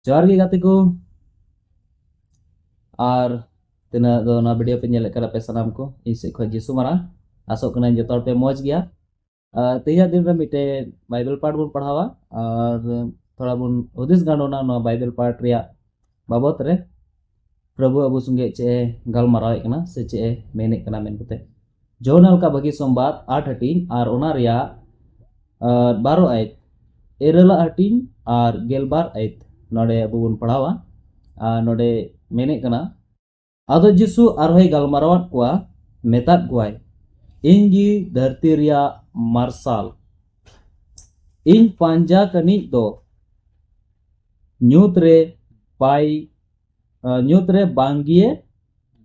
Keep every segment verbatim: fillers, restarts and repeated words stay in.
ᱡᱚᱦᱟᱨ ᱜᱮ ᱜᱟᱛᱮ ᱠᱚ, ᱟᱨ ᱛᱤᱱᱟᱹᱜ ᱫᱚ ᱱᱚᱣᱟ ᱵᱷᱤᱰᱤᱭᱳ ᱯᱮ ᱧᱮᱞᱮᱫ ᱠᱟᱱᱟ ᱯᱮ ᱥᱟᱱᱟᱢ ᱠᱚ, ᱤᱧ ᱥᱮᱫ ᱠᱷᱚᱱ ᱡᱤᱥᱩ ᱢᱟᱨᱟᱝ᱾ ᱟᱥᱚᱜ ᱠᱟᱹᱱᱟᱹᱧ ᱡᱚᱛᱚ ᱦᱚᱲ ᱯᱮ ᱢᱚᱡᱽ ᱜᱮᱭᱟ᱾ ᱟᱨ ᱛᱮᱦᱮᱧᱟᱜ ᱫᱤᱱ ᱨᱮ ᱢᱤᱫᱴᱮᱡ ᱵᱟᱭᱵᱮᱞ ᱯᱟᱴ ᱵᱚᱱ ᱯᱟᱲᱦᱟᱣᱟ ᱟᱨ ᱛᱷᱚᱲᱟ ᱵᱚᱱ ᱦᱩᱫᱤᱥ ᱜᱟᱱᱰᱚᱱᱟ ᱱᱚᱣᱟ ᱵᱟᱭᱵᱮᱞ ᱯᱟᱴ ᱨᱮᱭᱟᱜ ᱵᱟᱵᱚᱛ ᱨᱮ᱾ ᱯᱨᱚᱵᱷᱩ ᱟᱵᱚ ᱥᱚᱸᱜᱮ ᱪᱮᱫ ᱮ ᱜᱟᱞᱢᱟᱨᱟᱣᱮᱫ ᱠᱟᱱᱟ ᱥᱮ ᱪᱮᱫ ᱮ ᱢᱮᱱᱮᱫ ᱠᱟᱱᱟ ᱢᱮᱱ ᱠᱟᱛᱮ᱾ ᱡᱳᱦᱟᱱ ᱚᱞ ᱠᱟᱜ ᱵᱷᱟᱹᱜᱤ ᱥᱚᱢᱵᱟᱫ ᱟᱴ ᱦᱟᱹᱴᱤᱧ ᱟᱨ ᱚᱱᱟ ᱨᱮᱭᱟᱜ, ᱟᱨ, ᱵᱟᱨᱚ ᱟᱭᱟᱛ, ᱤᱨᱟᱹᱞᱟᱜ ᱦᱟᱹᱴᱤᱧ ᱟᱨ ᱜᱮᱞᱵᱟᱨ ᱟᱭᱟᱛ ᱱᱚᱰᱮ ᱟᱵᱚ ᱵᱚᱱ ᱯᱟᱲᱦᱟᱣᱟ᱾ ᱟᱨ ᱱᱚᱰᱮ ᱢᱮᱱᱮᱫ ᱠᱟᱱᱟ, ᱟᱫᱚ ᱡᱤᱥᱩ ᱟᱨᱦᱚᱸᱭ ᱜᱟᱞᱢᱟᱨᱟᱣᱟᱫ ᱠᱚᱣᱟ, ᱢᱮᱛᱟᱫ ᱠᱚᱣᱟᱭ, "ᱤᱧ ᱜᱮ ᱫᱷᱟᱹᱨᱛᱤ ᱨᱮᱭᱟᱜ ᱢᱟᱨᱥᱟᱞ᱾ ᱤᱧ ᱯᱟᱸᱡᱟ ᱠᱟᱹᱱᱤᱡ ᱫᱚ ᱧᱩᱛ ᱨᱮ ᱵᱟᱭ, ᱧᱩᱛ ᱨᱮ ᱵᱟᱝ ᱜᱮ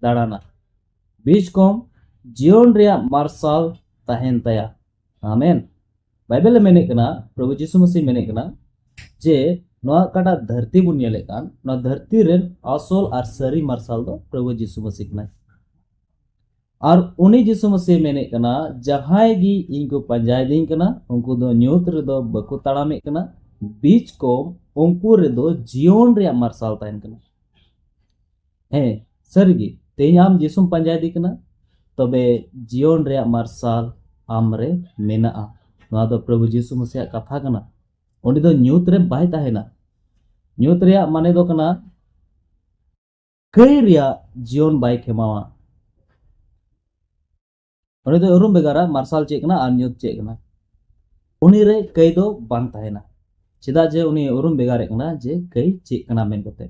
ᱫᱟᱬᱟᱱᱟ, ᱵᱤᱪᱠᱚᱢ ᱡᱤᱭᱚᱱ ᱨᱮᱭᱟᱜ ᱢᱟᱨᱥᱟᱞ ᱛᱟᱦᱮᱱ ᱛᱟᱭᱟ᱾" ᱟᱢᱮᱱ᱾ ᱵᱟᱭᱵᱮᱞ ᱮ ᱢᱮᱱᱮᱫ ᱠᱟᱱᱟ, ᱯᱨᱚᱵᱷᱩ ᱡᱤᱥᱩ ᱢᱟᱥᱤ ᱢᱮᱱᱮᱫ ᱠᱟᱱᱟ ᱡᱮ ᱱᱚᱣᱟ ᱚᱠᱟᱴᱟᱜ ᱫᱷᱟᱹᱨᱛᱤ ᱵᱚᱱ ᱧᱮᱞᱮᱫ ᱠᱟᱱ, ᱱᱚᱣᱟ ᱫᱷᱟᱹᱨᱛᱤ ᱨᱮᱱ ᱟᱥᱚᱞ ᱟᱨ ᱥᱟᱹᱨᱤ ᱢᱟᱨᱥᱟᱞ ᱫᱚ ᱯᱨᱚᱵᱷᱩ ᱡᱤᱥᱩ ᱢᱟᱥᱤ ᱠᱟᱱᱟᱭ᱾ ᱟᱨ ᱩᱱᱤ ᱡᱤᱥᱩ ᱢᱟᱥᱤ ᱢᱮᱱᱮᱫ ᱠᱟᱱᱟ, ᱡᱟᱦᱟᱸᱭ ᱜᱮ ᱤᱧ ᱠᱚ ᱯᱟᱸᱡᱟᱭᱮᱫᱤᱧ ᱠᱟᱱᱟ, ᱩᱱᱠᱩ ᱫᱚ ᱧᱩᱛ ᱨᱮᱫᱚ ᱵᱟᱠᱚ ᱛᱟᱲᱟᱢᱮᱫ ᱠᱟᱱᱟ, ᱵᱤᱪᱠᱚᱢ ᱩᱱᱠᱩ ᱨᱮᱫᱚ ᱡᱤᱭᱚᱱ ᱨᱮᱭᱟᱜ ᱢᱟᱨᱥᱟᱞ ᱛᱟᱦᱮᱱ ᱠᱟᱱᱟ᱾ ᱦᱮᱸ, ᱥᱟᱹᱨᱤᱜᱮ, ᱛᱮᱦᱮᱧ ᱟᱢ ᱡᱤᱥᱩᱢ ᱯᱟᱸᱡᱟᱭᱮᱫᱮ ᱠᱟᱱᱟ, ᱛᱚᱵᱮ ᱡᱤᱭᱚᱱ ᱨᱮᱭᱟᱜ ᱢᱟᱨᱥᱟᱞ ᱟᱢ ᱨᱮ ᱢᱮᱱᱟᱜᱼᱟ᱾ ᱱᱚᱣᱟ ᱫᱚ ᱯᱨᱚᱵᱷᱩ ᱡᱤᱥᱩ ᱢᱟᱥᱤᱭᱟᱜ ᱠᱟᱛᱷᱟ ᱠᱟᱱᱟ᱾ ᱩᱱᱤ ᱫᱚ ᱧᱩᱛ ᱨᱮ ᱵᱟᱭ ᱛᱟᱦᱮᱱᱟ᱾ ᱧᱩᱛ ᱨᱮᱭᱟᱜ ᱢᱟᱱᱮ ᱫᱚ ᱠᱟᱱᱟ ᱠᱟᱹᱭ ᱨᱮᱭᱟᱜ ᱡᱤᱭᱚᱱ ᱵᱟᱭ ᱠᱷᱮᱢᱟᱣᱟ᱾ ᱩᱱᱤ ᱫᱚ ᱩᱨᱩᱢ ᱵᱷᱮᱜᱟᱨᱟ ᱢᱟᱨᱥᱟᱞ ᱪᱮᱫ ᱠᱟᱱᱟ ᱟᱨ ᱧᱩᱛ ᱪᱮᱫ ᱠᱟᱱᱟ᱾ ᱩᱱᱤ ᱨᱮ ᱠᱟᱹᱭ ᱫᱚ ᱵᱟᱝ ᱛᱟᱦᱮᱱᱟ, ᱪᱮᱫᱟᱜ ᱡᱮ ᱩᱱᱤ ᱩᱨᱩᱢ ᱵᱷᱮᱜᱟᱨᱮᱫ ᱠᱟᱱᱟ ᱡᱮ ᱠᱟᱹᱭ ᱪᱮᱫ ᱠᱟᱱᱟ ᱢᱮᱱ ᱠᱟᱛᱮ᱾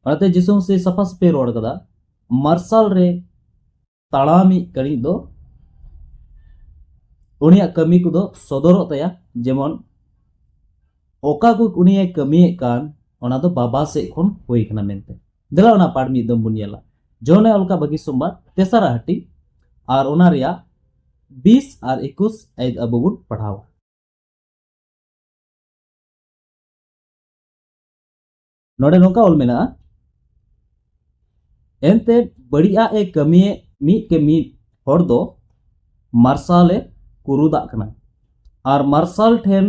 ᱚᱱᱟᱛᱮ ᱡᱤᱥᱩ ᱢᱟᱥᱤ ᱥᱟᱯᱷᱟ ᱥᱟᱹᱯᱷᱤ ᱨᱚᱲ ᱠᱟᱫᱟ, ᱢᱟᱨᱥᱟᱞ ᱨᱮ ᱛᱟᱲᱟᱢᱤᱡ ᱠᱟᱹᱱᱤᱡ ᱫᱚ ᱩᱱᱤᱭᱟᱜ ᱠᱟᱹᱢᱤ ᱠᱚᱫᱚ ᱥᱚᱫᱚᱨᱚᱜ ᱛᱟᱭᱟ, ᱡᱮᱢᱚᱱ ᱚᱠᱟ ᱠᱚ ᱩᱱᱤᱭᱮ ᱠᱟᱹᱢᱤᱭᱮᱫ ᱠᱟᱱ, ᱚᱱᱟ ᱫᱚ ᱵᱟᱵᱟ ᱥᱮᱫ ᱠᱷᱚᱱ ᱦᱩᱭ ᱠᱟᱱᱟ ᱢᱮᱱᱛᱮ᱾ ᱫᱮᱞᱟ ᱚᱱᱟ ᱯᱟᱲ ᱢᱤᱫ ᱫᱚᱢ ᱵᱚᱱ ᱧᱮᱞᱟ᱾ ᱡᱚᱦᱚᱱᱮ ᱚᱞ ᱠᱟᱜ ᱵᱷᱟᱹᱜᱤ ᱥᱚᱢᱵᱟᱫ ᱛᱮᱥᱟᱨᱟ ᱦᱟᱹᱴᱤᱧ ᱟᱨ ᱚᱱᱟ ᱨᱮᱭᱟᱜ ᱵᱤᱥ ᱟᱨ ᱮᱠᱩᱥ ᱟᱭᱟᱛ ᱟᱵᱚ ᱵᱚᱱ ᱯᱟᱲᱦᱟᱣᱟ᱾ ᱱᱚᱰᱮ ᱱᱚᱝᱠᱟ ᱚᱞ ᱢᱮᱱᱟᱜᱼᱟ, ᱮᱱᱛᱮ ᱵᱟᱹᱲᱤᱡᱟᱜ ᱮ ᱠᱟᱹᱢᱤᱭᱮᱫ ᱢᱤᱫ ᱠᱮ ᱢᱤᱫ ᱦᱚᱲ ᱫᱚ ᱢᱟᱨᱥᱟᱞ ᱮ ᱠᱩᱨᱩᱫᱟᱜ ᱠᱟᱱᱟ ᱟᱨ ᱢᱟᱨᱥᱟᱞ ᱴᱷᱮᱱ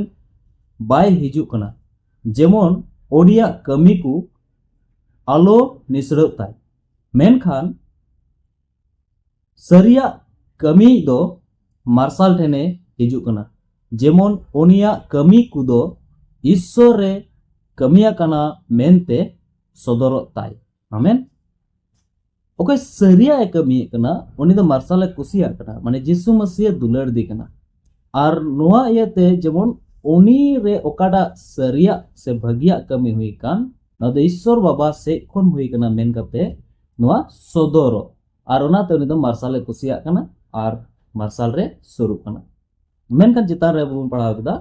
ᱵᱟᱭ ᱦᱤᱡᱩᱜ ᱠᱟᱱᱟ, ᱡᱮᱢᱚᱱ ᱩᱱᱤᱭᱟᱜ ᱠᱟᱹᱢᱤ ᱠᱚ ᱟᱞᱚ ᱱᱤᱥᱲᱟᱹᱜ ᱛᱟᱭ᱾ ᱢᱮᱱᱠᱷᱟᱱ ᱥᱟᱹᱨᱤᱭᱟᱜ ᱠᱟᱹᱢᱤᱭᱤᱡ ᱫᱚ ᱢᱟᱨᱥᱟᱞ ᱴᱷᱮᱱᱮ ᱦᱤᱡᱩᱜ ᱠᱟᱱᱟ, ᱡᱮᱢᱚᱱ ᱩᱱᱤᱭᱟᱜ ᱠᱟᱹᱢᱤ ᱠᱚᱫᱚ ᱤᱥᱥᱚᱨ ᱨᱮ ᱠᱟᱹᱢᱤ ᱟᱠᱟᱱᱟ ᱢᱮᱱᱛᱮ ᱥᱚᱫᱚᱨᱚᱜ ᱛᱟᱭ᱾ ᱟᱢᱮᱱ᱾ ᱚᱠᱚᱭ ᱥᱟᱹᱨᱤᱭᱟᱜ ᱮ ᱠᱟᱹᱢᱤᱭᱮᱫ ᱠᱟᱱᱟ, ᱩᱱᱤ ᱫᱚ ᱢᱟᱨᱥᱟᱞ ᱮ ᱠᱩᱥᱤᱭᱟᱜ ᱠᱟᱱᱟ, ᱢᱟᱱᱮ ᱡᱤᱥᱩ ᱢᱟᱹᱥᱤᱦ ᱮ ᱫᱩᱞᱟᱹᱲ ᱫᱮ ᱠᱟᱱᱟ᱾ ᱟᱨ ᱱᱚᱣᱟ ᱤᱭᱟᱹᱛᱮ ᱡᱮᱢᱚᱱ ᱩᱱᱤ ᱨᱮ ᱚᱠᱟᱴᱟᱜ ᱥᱟᱹᱨᱤᱭᱟᱜ ᱥᱮ ᱵᱷᱟᱹᱜᱤᱭᱟᱜ ᱠᱟᱹᱢᱤ ᱦᱩᱭ ᱠᱟᱱ, ᱱᱚᱣᱟ ᱫᱚ ᱤᱥᱥᱚᱨ ᱵᱟᱵᱟ ᱥᱮᱫ ᱠᱷᱚᱱ ᱦᱩᱭ ᱠᱟᱱᱟ ᱢᱮᱱ ᱠᱟᱛᱮ ᱱᱚᱣᱟ ᱥᱚᱫᱚᱨᱚᱜ, ᱟᱨ ᱚᱱᱟᱛᱮ ᱩᱱᱤ ᱫᱚ ᱢᱟᱨᱥᱟᱞ ᱮ ᱠᱩᱥᱤᱭᱟᱜ ᱠᱟᱱᱟ ᱟᱨ ᱢᱟᱨᱥᱟᱞ ᱨᱮ ᱥᱩᱨᱩᱜ ᱠᱟᱱᱟ᱾ ᱢᱮᱱᱠᱷᱟᱱ ᱪᱮᱛᱟᱱ ᱨᱮ ᱟᱵᱚ ᱵᱚᱱ ᱯᱟᱲᱦᱟᱣ ᱠᱮᱫᱟ,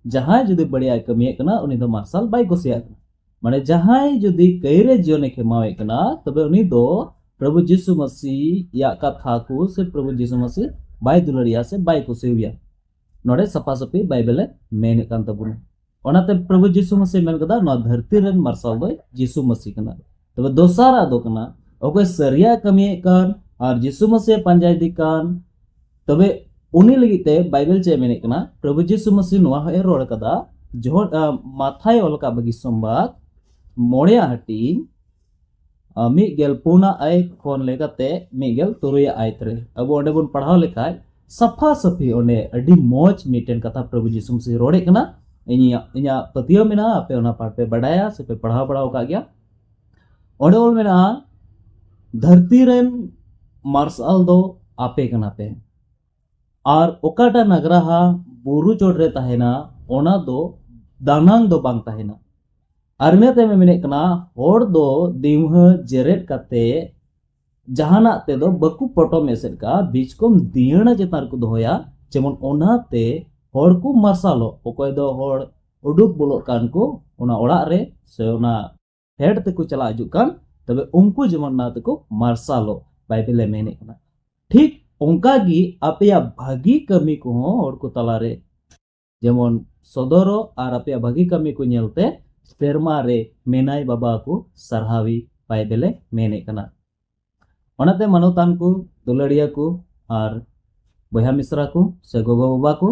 ᱡᱟᱦᱟᱸᱭ ᱡᱩᱫᱤ ᱵᱟᱹᱲᱤᱡᱟᱜ ᱮ ᱠᱟᱹᱢᱤᱭᱮᱫ ᱠᱟᱱᱟ, ᱩᱱᱤ ᱫᱚ ᱢᱟᱨᱥᱟᱞ ᱵᱟᱭ ᱠᱩᱥᱤᱭᱟᱜ ᱠᱟᱱᱟ᱾ ᱢᱟᱱᱮ ᱡᱟᱦᱟᱸᱭ ᱡᱩᱫᱤ ᱠᱟᱹᱭᱨᱮ ᱡᱤᱭᱚᱱᱮ ᱠᱷᱮᱢᱟᱣᱮᱫ ᱠᱟᱱᱟ, ᱛᱚᱵᱮ ᱩᱱᱤ ᱫᱚ ᱯᱨᱚᱵᱷᱩ ᱡᱤᱥᱩ ᱢᱟᱹᱥᱤᱭᱟᱜ ᱠᱟᱛᱷᱟ ᱠᱚ ᱥᱮ ᱯᱨᱚᱵᱷᱩ ᱡᱤᱥᱩ ᱢᱟᱹᱥᱤ ᱵᱟᱭ ᱫᱩᱞᱟᱹᱲᱤᱭᱟ ᱥᱮ ᱵᱟᱭ ᱠᱩᱥᱤᱭᱟᱭᱟ᱾ ᱱᱚᱰᱮ ᱥᱟᱯᱷᱟ ᱥᱟᱹᱯᱷᱤ ᱵᱟᱭᱵᱮᱞᱮ ᱢᱮᱱᱮᱫ ᱠᱟᱱ ᱛᱟᱵᱚᱱᱟ᱾ ᱚᱱᱟᱛᱮ ᱯᱨᱚᱵᱷᱩ ᱡᱤᱥᱩ ᱢᱟᱹᱥᱤ ᱢᱮᱱ ᱠᱟᱫᱟ, ᱱᱚᱣᱟ ᱫᱷᱟᱹᱨᱛᱤ ᱨᱮᱱ ᱢᱟᱨᱥᱟᱞ ᱫᱚᱭ ᱡᱤᱥᱩ ᱢᱟᱹᱥᱤ ᱠᱟᱱᱟ᱾ ᱛᱚᱵᱮ ᱫᱚᱥᱟᱨᱟᱜ ᱫᱚ ᱠᱟᱱᱟ, ᱚᱠᱚᱭ ᱥᱟᱹᱨᱤᱭᱟᱜ ᱠᱟᱹᱢᱤᱭᱮᱫ ᱠᱟᱱ ᱟᱨ ᱡᱤᱥᱩ ᱢᱟᱹᱥᱤ ᱯᱟᱸᱡᱟᱭᱮᱫᱮ ᱠᱟᱱ, ᱛᱚᱵᱮ ᱩᱱᱤ ᱞᱟᱹᱜᱤᱫ ᱛᱮ ᱵᱟᱭᱵᱮᱞ ᱪᱮᱫ ᱢᱮᱱᱮᱫ ᱠᱟᱱᱟ? ᱯᱨᱚᱵᱷᱩ ᱡᱤᱥᱩ ᱢᱟᱹᱥᱤ ᱱᱚᱣᱟ ᱦᱚᱸᱭ ᱨᱚᱲ ᱠᱟᱫᱟ, ᱡᱚᱦᱚᱱ, ᱟ, ᱢᱟᱛᱷᱟᱭ ᱚᱞ ᱟᱠᱟᱫ ᱵᱷᱟᱹᱜᱤ ᱥᱚᱢᱵᱟᱫ, ᱢᱚᱬᱮᱭᱟᱜ ᱦᱟᱹᱴᱤᱧ, ᱟ, ᱢᱤᱫ ᱜᱮᱞ ᱯᱩᱱᱟᱜ ᱟᱭ ᱠᱷᱚᱱ ᱞᱮᱠᱟᱛᱮ ᱢᱤᱫ ᱜᱮᱞ ᱛᱩᱨᱩᱭᱟᱜ ᱟᱭ ᱨᱮ ᱟᱵᱚ ᱚᱸᱰᱮ ᱵᱚᱱ ᱯᱟᱲᱦᱟᱣ ᱞᱮᱠᱷᱟᱡ, ᱥᱟᱯᱷᱟ ᱥᱟᱹᱯᱷᱤ ᱚᱸᱰᱮ ᱟᱹᱰᱤ ᱢᱚᱡᱽ ᱢᱤᱫᱴᱮᱱ ᱠᱟᱛᱷᱟ ᱯᱨᱚᱵᱷᱩ ᱡᱤᱥᱩ ᱢᱟᱹᱥᱤ ᱨᱚᱲᱮᱫ ᱠᱟᱱᱟ᱾ ᱤᱧᱟᱹᱜ, ᱤᱧᱟᱹᱜ ᱯᱟᱹᱛᱭᱟᱹᱣ ᱢᱮᱱᱟᱜᱼᱟ, ᱟᱯᱮ ᱚᱱᱟ ᱯᱟᱴ ᱯᱮ ᱵᱟᱰᱟᱭᱟ ᱥᱮ ᱯᱮ ᱯᱟᱲᱦᱟᱣ ᱵᱟᱲᱟ ᱟᱠᱟᱫ ᱜᱮᱭᱟ᱾ ᱚᱸᱰᱮ ᱚᱞ ᱢᱮᱱᱟᱜᱼᱟ, ᱫᱷᱟᱹᱨᱛᱤ ᱨᱮᱱ ᱢᱟᱨᱥᱟᱞ ᱫᱚ ᱟᱯᱮ ᱠᱟᱱᱟ ᱯᱮ, ᱟᱨ ᱚᱠᱟᱴᱟᱜ ᱱᱟᱜᱽᱨᱟᱦᱟ ᱵᱩᱨᱩ ᱪᱚᱴ ᱨᱮ ᱛᱟᱦᱮᱱᱟ, ᱚᱱᱟ ᱫᱚ ᱫᱟᱱᱟᱝ ᱫᱚ ᱵᱟᱝ ᱛᱟᱦᱮᱱᱟ᱾ ᱟᱨ ᱤᱱᱟᱹ ᱛᱟᱭᱚᱢᱮ ᱢᱮᱱᱮᱫ ᱠᱟᱱᱟ, ᱦᱚᱲ ᱫᱚ ᱫᱤᱣᱦᱟᱹ ᱡᱮᱨᱮᱫ ᱠᱟᱛᱮ ᱡᱟᱦᱟᱱᱟᱜ ᱛᱮᱫᱚ ᱵᱟᱠᱚ ᱯᱚᱴᱚᱢ ᱮᱥᱮᱫ ᱠᱟᱜᱼᱟ, ᱵᱤᱪᱠᱚᱢ ᱫᱤᱭᱟᱹᱲᱟ ᱪᱮᱛᱟᱱ ᱨᱮᱠᱚ ᱫᱚᱦᱚᱭᱟ, ᱡᱮᱢᱚᱱ ᱚᱱᱟᱛᱮ ᱦᱚᱲ ᱠᱚ ᱢᱟᱨᱥᱟᱞᱚᱜ᱾ ᱚᱠᱚᱭ ᱫᱚ ᱦᱚᱲ ᱩᱰᱩᱠ ᱵᱚᱞᱚᱜ ᱠᱟᱱ ᱠᱚ ᱚᱱᱟ ᱚᱲᱟᱜ ᱨᱮ ᱥᱮ ᱚᱱᱟ ᱯᱷᱮᱰ ᱛᱮᱠᱚ ᱪᱟᱞᱟᱜ ᱦᱤᱡᱩᱜ ᱠᱟᱱ, ᱛᱚᱵᱮ ᱩᱱᱠᱩ ᱡᱮᱢᱚᱱ ᱚᱱᱟ ᱛᱮᱠᱚ ᱢᱟᱨᱥᱟᱞᱚᱜ, ᱵᱟᱭᱵᱮᱞᱮ ᱢᱮᱱᱮᱫ ᱠᱟᱱᱟ᱾ ᱴᱷᱤᱠ ᱚᱱᱠᱟ ᱜᱮ ᱟᱯᱮᱭᱟᱜ ᱵᱷᱟᱹᱜᱤ ᱠᱟᱹᱢᱤ ᱠᱚᱦᱚᱸ ᱦᱚᱲ ᱠᱚ ᱛᱟᱞᱟᱨᱮ ᱡᱮᱢᱚᱱ ᱥᱚᱫᱚᱨᱚᱜ, ᱟᱨ ᱟᱯᱮᱭᱟᱜ ᱵᱷᱟᱹᱜᱤ ᱠᱟᱹᱢᱤ ᱠᱚ ᱧᱮᱞᱛᱮ ᱥᱮᱨᱢᱟ ᱨᱮ ᱢᱮᱱᱟᱭ ᱵᱟᱵᱟ ᱠᱚ ᱥᱟᱨᱦᱟᱣᱤ, ᱵᱟᱭᱵᱮᱞᱮ ᱢᱮᱱᱮᱫ ᱠᱟᱱᱟ᱾ ᱚᱱᱟᱛᱮ ᱢᱟᱱᱚᱛᱟᱱ ᱠᱚ, ᱫᱩᱞᱟᱹᱲᱤᱭᱟᱹ ᱠᱚ, ᱟᱨ ᱵᱚᱭᱦᱟ ᱢᱤᱥᱨᱟ ᱠᱚ ᱥᱮ ᱜᱚᱜᱚ ᱵᱟᱵᱟ ᱠᱚ,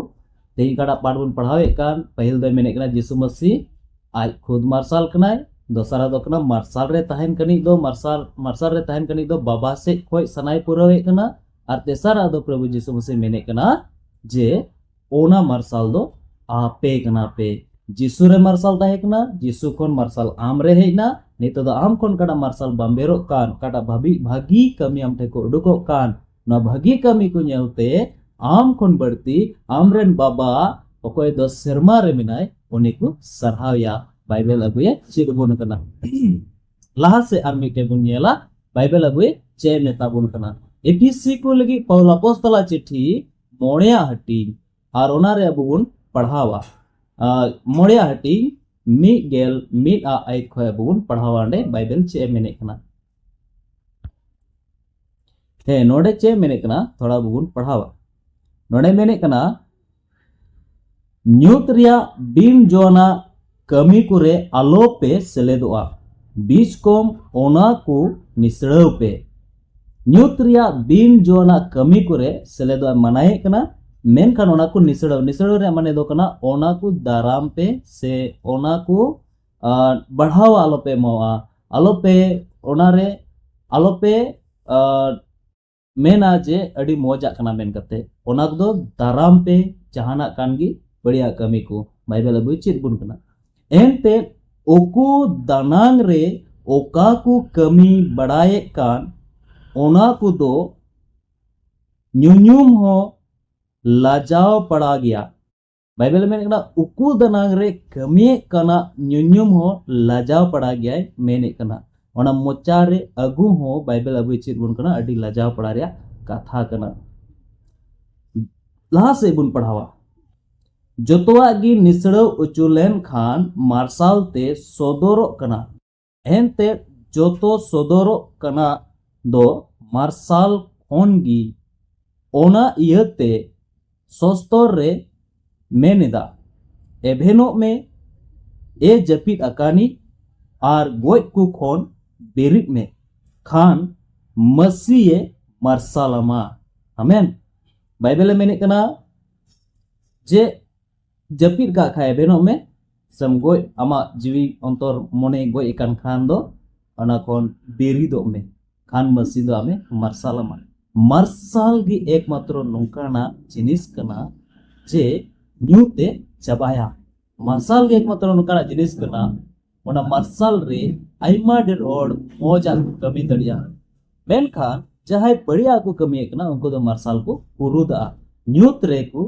ᱛᱮᱦᱮᱧ ᱚᱠᱟᱴᱟᱜ ᱯᱟᱴ ᱵᱚᱱ ᱯᱟᱲᱦᱟᱣᱮᱫ ᱠᱟᱱ, ᱯᱟᱹᱦᱤᱞ ᱫᱚᱭ ᱢᱮᱱᱮᱫ ᱠᱟᱱᱟ ᱡᱤᱥᱩ ᱢᱟᱹᱥᱤ ᱟᱡ ᱠᱷᱩᱫ ᱢᱟᱨᱥᱟᱞ ᱠᱟᱱᱟᱭ᱾ ᱫᱚᱥᱟᱨᱟᱜ ᱫᱚ ᱠᱟᱱᱟ, ᱢᱟᱨᱥᱟᱞ ᱨᱮ ᱛᱟᱦᱮᱱ ᱠᱟᱹᱱᱤᱡ ᱫᱚ, ᱢᱟᱨᱥᱟᱞ, ᱢᱟᱨᱥᱟᱞ ᱨᱮ ᱛᱟᱦᱮᱱ ᱠᱟᱹᱱᱤᱡ ᱫᱚ ᱵᱟᱵᱟ ᱥᱮᱫ ᱠᱷᱚᱱ ᱥᱟᱱᱟᱭ ᱯᱩᱨᱟᱹᱣᱮᱫ ᱠᱟᱱᱟ᱾ ᱟᱨ ᱛᱮᱥᱟᱨᱟᱜ ᱫᱚ ᱯᱨᱚᱵᱷᱩ ᱡᱤᱥᱩ ᱢᱟᱥᱤ ᱢᱮᱱᱮᱫ ᱠᱟᱱᱟ ᱡᱮ ᱚᱱᱟ ᱢᱟᱨᱥᱟᱞ ᱫᱚ ᱟᱯᱮ ᱠᱟᱱᱟ ᱯᱮ᱾ ᱡᱤᱥᱩ ᱨᱮ ᱢᱟᱨᱥᱟᱞ ᱛᱟᱦᱮᱸ ᱠᱟᱱᱟ, ᱡᱤᱥᱩ ᱠᱷᱚᱱ ᱢᱟᱨᱥᱟᱞ ᱟᱢ ᱨᱮ ᱦᱮᱡ ᱮᱱᱟ᱾ ᱱᱤᱛᱚᱜ ᱫᱚ ᱟᱢ ᱠᱷᱚᱱ ᱚᱠᱟᱴᱟᱜ ᱢᱟᱨᱥᱟᱞ ᱵᱟᱢᱵᱮᱨᱚᱜ ᱠᱟᱱ, ᱚᱠᱟᱴᱟᱜ ᱵᱷᱟᱹᱵᱤ-, ᱵᱷᱟᱹᱜᱤ ᱠᱟᱹᱢᱤ ᱟᱢ ᱴᱷᱮᱱ ᱠᱚ ᱩᱰᱩᱠᱚᱜ ᱠᱟᱱ, ᱱᱚᱣᱟ ᱵᱷᱟᱹᱜᱤ ᱠᱟᱹᱢᱤ ᱠᱚ ᱧᱮᱞᱛᱮ ᱟᱢ ᱠᱷᱚᱱ ᱵᱟᱹᱲᱛᱤ ᱟᱢᱨᱮᱱ ᱵᱟᱵᱟ, ᱚᱠᱚᱭ ᱫᱚ ᱥᱮᱨᱢᱟ ᱨᱮ ᱢᱮᱱᱟᱭ, ᱩᱱᱤ ᱠᱚ ᱥᱟᱨᱦᱟᱣᱭᱟ᱾ ᱵᱟᱭᱵᱮᱞ ᱟᱵᱚᱭᱮ ᱪᱮᱫ ᱟᱵᱚᱱ ᱠᱟᱱᱟ᱾ ᱞᱟᱦᱟ ᱥᱮᱫ ᱟᱨ ᱢᱤᱫᱴᱮᱱ ᱵᱚᱱ ᱧᱮᱞᱟ, ᱵᱟᱭᱵᱮᱞ ᱟᱵᱚᱭ ᱪᱮᱫ ᱮ ᱢᱮᱛᱟ ᱵᱚᱱ ᱠᱟᱱᱟ᱾ ᱮᱯᱷᱤᱥᱤ ᱠᱚ ᱞᱟᱹᱜᱤᱫ ᱯᱟᱣᱞᱟ ᱯᱚᱥᱛᱚᱞᱟ ᱪᱤᱴᱷᱤ ᱢᱚᱬᱮᱭᱟᱜ ᱦᱟᱹᱴᱤᱧ, ᱟᱨ ᱚᱱᱟᱨᱮ ᱟᱵᱚ ᱵᱚᱱ ᱯᱟᱲᱦᱟᱣᱟ᱾ ᱟᱨ ᱢᱚᱬᱮᱭᱟᱜ ᱦᱟᱹᱴᱤᱧ ᱢᱤᱫ ᱜᱮᱞ ᱢᱤᱫ ᱟᱜ ᱟᱭ ᱠᱷᱚᱱ ᱟᱵᱚ ᱵᱚᱱ ᱯᱟᱲᱦᱟᱣᱟ᱾ ᱚᱸᱰᱮ ᱵᱟᱭᱵᱮᱞ ᱪᱮᱫ ᱮ ᱢᱮᱱᱮᱫ ᱠᱟᱱᱟ᱾ ᱦᱮᱸ, ᱱᱚᱰᱮ ᱪᱮᱫ ᱮ ᱢᱮᱱᱮᱫ ᱠᱟᱱᱟ, ᱛᱷᱚᱲᱟ ᱟᱵᱚ ᱵᱚᱱ ᱯᱟᱲᱦᱟᱣᱟ᱾ ᱱᱚᱰᱮ ᱢᱮᱱᱮᱫ ᱠᱟᱱᱟ, ᱧᱩᱛ ᱨᱮᱭᱟᱜ ᱵᱤᱱ ᱡᱚᱣᱟᱱᱟᱜ ᱠᱟᱹᱢᱤ ᱠᱚᱨᱮ ᱟᱞᱚ ᱯᱮ ᱥᱮᱞᱮᱫᱚᱜᱼᱟ, ᱵᱤᱪᱠᱚᱢ ᱚᱱᱟ ᱠᱚ ᱱᱤᱥᱲᱟᱹᱣ ᱯᱮ᱾ ᱧᱩᱛ ᱨᱮᱭᱟᱜ ᱵᱤᱱ ᱡᱚᱣᱟᱱᱟᱜ ᱠᱟᱹᱢᱤ ᱠᱚᱨᱮ ᱥᱮᱞᱮᱫᱚᱜ ᱮ ᱢᱟᱱᱟᱭᱮᱫ ᱠᱟᱱᱟ, ᱢᱮᱱᱠᱷᱟᱱ ᱚᱱᱟ ᱠᱚ ᱱᱤᱥᱲᱟᱹᱣ, ᱱᱤᱥᱲᱟᱹᱣ ᱨᱮᱭᱟᱜ ᱢᱟᱱᱮ ᱫᱚ ᱠᱟᱱᱟ ᱚᱱᱟ ᱠᱚ ᱫᱟᱨᱟᱢ ᱯᱮ ᱥᱮ ᱚᱱᱟ ᱠᱚ, ᱟᱨ, ᱵᱟᱲᱦᱟᱣ ᱟᱞᱚ ᱯᱮ ᱮᱢᱚᱜᱼᱟ, ᱟᱞᱚ ᱯᱮ, ᱚᱱᱟᱨᱮ ᱟᱞᱚ ᱯᱮ, ᱟᱨ, ᱢᱮᱱᱟ ᱡᱮ ᱟᱹᱰᱤ ᱢᱚᱡᱟᱜ ᱠᱟᱱᱟ ᱢᱮᱱ ᱠᱟᱛᱮ᱾ ᱚᱱᱟ ᱠᱚᱫᱚ ᱫᱟᱨᱟᱢ ᱯᱮ, ᱡᱟᱦᱟᱱᱟᱜ ᱠᱟᱱ ᱜᱮ ᱵᱟᱹᱲᱤᱡᱟᱜ ᱠᱟᱹᱢᱤ ᱠᱚ᱾ ᱵᱟᱭᱵᱮᱞ ᱟᱵᱚᱭ ᱪᱮᱫ ᱵᱚᱱ ᱠᱟᱱᱟ? ᱮᱱᱛᱮ ᱩᱠᱩ ᱫᱟᱱᱟᱝ ᱨᱮ ᱚᱠᱟ ᱠᱚ ᱠᱟᱹᱢᱤ ᱵᱟᱲᱟᱭᱮᱫ ᱠᱟᱱ, ᱚᱱᱟ ᱠᱚᱫᱚ ᱧᱩᱧᱩᱢ ᱦᱚᱸ ᱞᱟᱡᱟᱣ ᱯᱟᱲᱟ ᱜᱮᱭᱟ᱾ ᱵᱟᱭᱵᱮᱞ ᱢᱮᱱᱮᱫ ᱠᱟᱱᱟ, ᱩᱠᱩ ᱫᱟᱱᱟᱝ ᱨᱮ ᱠᱟᱹᱢᱤᱭᱮᱫ ᱠᱟᱱᱟ ᱧᱩᱧᱩᱢ ᱦᱚᱸ ᱞᱟᱡᱟᱣ ᱯᱟᱲᱟ ᱜᱮᱭᱟᱭ ᱢᱮᱱᱮᱫ ᱠᱟᱱᱟ᱾ ᱚᱱᱟ ᱢᱚᱪᱟ ᱨᱮ ᱟᱹᱜᱩ ᱦᱚᱸ ᱵᱟᱭᱵᱮᱞ ᱟᱵᱚᱭ ᱪᱮᱫ ᱵᱚᱱ ᱠᱟᱱᱟ, ᱟᱹᱰᱤ ᱞᱟᱡᱟᱣ ᱯᱟᱲᱟ ᱨᱮᱭᱟᱜ ᱠᱟᱛᱷᱟ ᱠᱟᱱᱟ᱾ ᱞᱟᱦᱟ ᱥᱮᱫ ᱵᱚᱱ ᱯᱟᱲᱦᱟᱣᱟ᱾ ᱡᱚᱛᱚᱣᱟᱜ ᱜᱮ ᱱᱤᱥᱲᱟᱹᱣ ᱚᱪᱚ ᱞᱮᱱ ᱠᱷᱟᱱ ᱢᱟᱨᱥᱟᱞ ᱛᱮ ᱥᱚᱫᱚᱨᱚᱜ ᱠᱟᱱᱟ᱾ ᱮᱱᱛᱮ ᱡᱚᱛᱚ ᱥᱚᱫᱚᱨᱚᱜ ᱠᱟᱱᱟ ᱫᱚ ᱢᱟᱨᱥᱟᱞ ᱠᱷᱚᱱ ᱜᱮ᱾ ᱚᱱᱟ ᱤᱭᱟᱹᱛᱮ ᱥᱚᱥᱛᱚᱨ ᱨᱮ ᱢᱮᱱ ᱮᱫᱟ, ᱮᱵᱷᱮᱱᱚᱜ ᱢᱮ, ᱮ ᱡᱟᱹᱯᱤᱫ ᱟᱠᱟᱱᱤᱡ, ᱟᱨ ᱜᱚᱡ ᱠᱚ ᱠᱷᱚᱱ ᱵᱮᱨᱮᱫ ᱢᱮ, ᱠᱷᱟᱱ ᱢᱟᱹᱥᱤᱭᱮ ᱢᱟᱨᱥᱟᱞ ᱟᱢᱟ᱾ ᱟᱢᱮᱱ᱾ ᱵᱟᱭᱵᱮᱞᱮ ᱢᱮᱱᱮᱫ ᱠᱟᱱᱟ ᱡᱮ ᱡᱟᱹᱯᱤᱫ ᱠᱟᱜ ᱠᱷᱟᱡ ᱮᱵᱷᱮᱱᱚᱜ ᱢᱮ, ᱥᱮᱢ ᱜᱚᱡ, ᱟᱢᱟᱜ ᱡᱤᱣᱤ ᱚᱱᱛᱚᱨ ᱢᱚᱱᱮ ᱜᱚᱡ ᱟᱠᱟᱱ ᱠᱷᱟᱱ ᱫᱚ ᱚᱱᱟ ᱠᱷᱚᱱ ᱵᱮᱨᱤᱫᱚᱜ ᱢᱮ, ᱠᱷᱟᱱ ᱢᱟᱹᱥᱤ ᱫᱚ ᱟᱢᱮ ᱢᱟᱨᱥᱟᱞ ᱟᱢᱟ᱾ ᱢᱟᱨᱥᱟᱞ ᱜᱮ ᱮᱠᱢᱟᱛᱨᱚ ᱱᱚᱝᱠᱟᱱᱟᱜ ᱡᱤᱱᱤᱥ ᱠᱟᱱᱟ ᱡᱮ ᱧᱩ ᱛᱮ ᱪᱟᱵᱟᱭᱟ᱾ ᱢᱟᱨᱥᱟᱞ ᱜᱮ ᱮᱠᱢᱟᱛᱨᱚ ᱱᱚᱝᱠᱟᱱᱟᱜ ᱡᱤᱱᱤᱥ ᱠᱟᱱᱟ, ᱚᱱᱟ ᱢᱟᱨᱥᱟᱞ ᱨᱮ ᱟᱭᱢᱟ ᱰᱷᱮᱨ ᱦᱚᱲ ᱢᱚᱡᱟᱜ ᱠᱚ ᱠᱟᱹᱢᱤ ᱫᱟᱲᱮᱭᱟᱜᱼᱟ᱾ ᱢᱮᱱᱠᱷᱟᱱ ᱡᱟᱦᱟᱸᱭ ᱵᱟᱹᱲᱤᱡᱟᱜ ᱠᱚ ᱠᱟᱹᱢᱤᱭᱮᱫ ᱠᱟᱱᱟ, ᱩᱱᱠᱩ ᱫᱚ ᱢᱟᱨᱥᱟᱞ ᱠᱚ ᱯᱩᱨᱩᱫᱟᱜᱼᱟ, ᱧᱩᱛ ᱨᱮᱠᱚ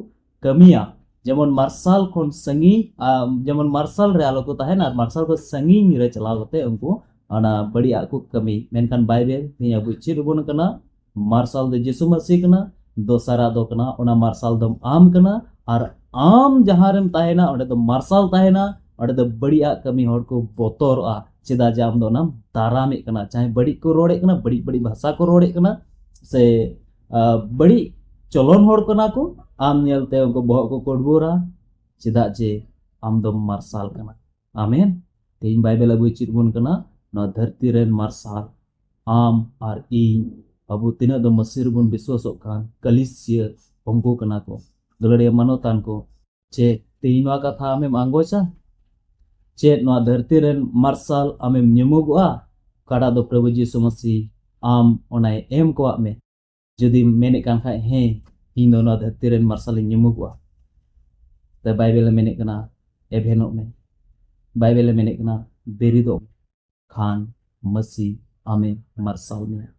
ᱠᱟᱹᱢᱤᱭᱟ᱾ ᱡᱮᱢᱚᱱ ᱢᱟᱨᱥᱟᱞ ᱠᱷᱚᱱ ᱥᱟᱺᱜᱤᱧ, ᱟ, ᱡᱮᱢᱚᱱ ᱢᱟᱨᱥᱟᱞ ᱨᱮ ᱟᱞᱚ ᱠᱚ ᱛᱟᱦᱮᱱᱟ, ᱟᱨ ᱢᱟᱨᱥᱟᱞ ᱠᱷᱚᱱ ᱥᱟᱺᱜᱤᱧ ᱨᱮ ᱪᱟᱞᱟᱣ ᱠᱟᱛᱮ ᱩᱱᱠᱩ ᱚᱱᱟ ᱵᱟᱹᱲᱤᱡᱟᱜ ᱠᱚ ᱠᱟᱹᱢᱤ᱾ ᱢᱮᱱᱠᱷᱟᱱ ᱵᱟᱭᱵᱮᱞ ᱛᱮᱦᱮᱧ ᱟᱵᱚ ᱪᱮᱫ ᱵᱚᱱ ᱠᱟᱱᱟ? ᱢᱟᱨᱥᱟᱞ ᱫᱚ ᱡᱤᱥᱩ ᱢᱟᱹᱥᱤ ᱠᱟᱱᱟ, ᱫᱚᱥᱟᱨᱟᱜ ᱫᱚ ᱠᱟᱱᱟ, ᱚᱱᱟ ᱢᱟᱨᱥᱟᱞ ᱫᱚᱢ ᱟᱢ ᱠᱟᱱᱟ, ᱟᱨ ᱟᱢ ᱡᱟᱦᱟᱸ ᱨᱮᱢ ᱛᱟᱦᱮᱱᱟ, ᱚᱸᱰᱮ ᱫᱚ ᱢᱟᱨᱥᱟᱞ ᱛᱟᱦᱮᱱᱟ, ᱚᱸᱰᱮ ᱫᱚ ᱵᱟᱹᱲᱤᱡᱟᱜ ᱠᱟᱹᱢᱤ ᱦᱚᱲ ᱠᱚ ᱵᱚᱛᱚᱨᱚᱜᱼᱟ᱾ ᱪᱮᱫᱟᱜ ᱡᱮ ᱟᱢ ᱫᱚ ᱚᱱᱟᱢ ᱫᱟᱨᱟᱢᱮᱫ ᱠᱟᱱᱟ᱾ ᱡᱟᱦᱟᱸᱭ ᱵᱟᱹᱲᱤᱡ ᱠᱚ ᱨᱚᱲᱮᱫ ᱠᱟᱱᱟ, ᱵᱟᱹᱲᱤᱡ ᱵᱟᱹᱲᱤᱡ ᱵᱷᱟᱥᱟ ᱠᱚ ᱨᱚᱲᱮᱫ ᱠᱟᱱᱟ, ᱥᱮ ᱟ, ᱵᱟᱹᱲᱤᱡ ᱪᱚᱞᱚᱱ ᱦᱚᱲ ᱠᱟᱱᱟ ᱠᱚ, ᱟᱢ ᱧᱮᱞᱛᱮ ᱩᱱᱠᱩ ᱵᱚᱦᱚᱜ ᱠᱚ ᱠᱩᱰᱵᱩᱨᱟ᱾ ᱪᱮᱫᱟᱜ ᱡᱮ ᱟᱢ ᱫᱚᱢ ᱢᱟᱨᱥᱟᱞ ᱠᱟᱱᱟ᱾ ᱟᱢᱮᱱ᱾ ᱛᱮᱦᱮᱧ ᱵᱟᱭᱵᱮᱞ ᱟᱵᱚᱭ ᱪᱮᱫ ᱵᱚᱱ ᱠᱟᱱᱟ? ᱱᱚᱣᱟ ᱫᱷᱟᱹᱨᱛᱤ ᱨᱮᱱ ᱢᱟᱨᱥᱟᱞ ᱟᱢ ᱟᱨ ᱤᱧ, ᱟᱵᱚ ᱛᱤᱱᱟᱹᱜ ᱫᱚ ᱢᱟᱹᱥᱤ ᱨᱮᱵᱚᱱ ᱵᱤᱥᱣᱟᱥᱚᱜ ᱠᱟᱱ ᱠᱟᱹᱞᱤᱥᱤᱭᱟᱹ, ᱩᱱᱠᱩ ᱠᱟᱱᱟ ᱠᱚ᱾ ᱫᱩᱞᱟᱹᱲᱤᱭᱟᱹ ᱢᱟᱱᱚᱛᱟᱱ ᱠᱚ, ᱪᱮᱫ ᱛᱮᱦᱮᱧ ᱱᱚᱣᱟ ᱠᱟᱛᱷᱟ ᱟᱢᱮᱢ ᱟᱸᱜᱚᱪᱟ? ᱪᱮᱫ ᱱᱚᱣᱟ ᱫᱷᱟᱹᱨᱛᱤ ᱨᱮᱱ ᱢᱟᱨᱥᱟᱞ ᱟᱢᱮᱢ ᱧᱩᱢᱩᱜᱚᱜᱼᱟ, ᱚᱠᱟᱴᱟᱜ ᱫᱚ ᱯᱨᱚᱵᱷᱩ ᱡᱤᱥᱩ ᱢᱟᱹᱥᱤ ᱟᱢ ᱚᱱᱟᱭ ᱮᱢ ᱠᱚᱣᱟᱜ ᱢᱮ? ᱡᱩᱫᱤᱢ ᱢᱮᱱᱮᱫ ᱠᱟᱱ ᱠᱷᱟᱡ, ᱦᱮᱸ, ᱤᱧ ᱫᱚ ᱱᱚᱣᱟ ᱫᱷᱟᱹᱨᱛᱤ ᱨᱮᱱ ᱢᱟᱨᱥᱟᱞᱤᱧ ᱧᱩᱢᱩᱜᱚᱜᱼᱟ, ᱛᱚ ᱵᱟᱭᱵᱮᱞᱮ ᱢᱮᱱᱮᱫ ᱠᱟᱱᱟ, ᱮᱵᱷᱮᱱᱚᱜ ᱢᱮ᱾ ᱵᱟᱭᱵᱮᱞᱮ ᱢᱮᱱᱮᱫ ᱠᱟᱱᱟ, ᱵᱮᱨᱮᱫᱚᱜ ᱢᱮ, ᱠᱷᱟᱱ ᱢᱟᱹᱥᱤ ᱟᱢᱮ ᱢᱟᱨᱥᱟᱞ ᱢᱮᱭᱟ᱾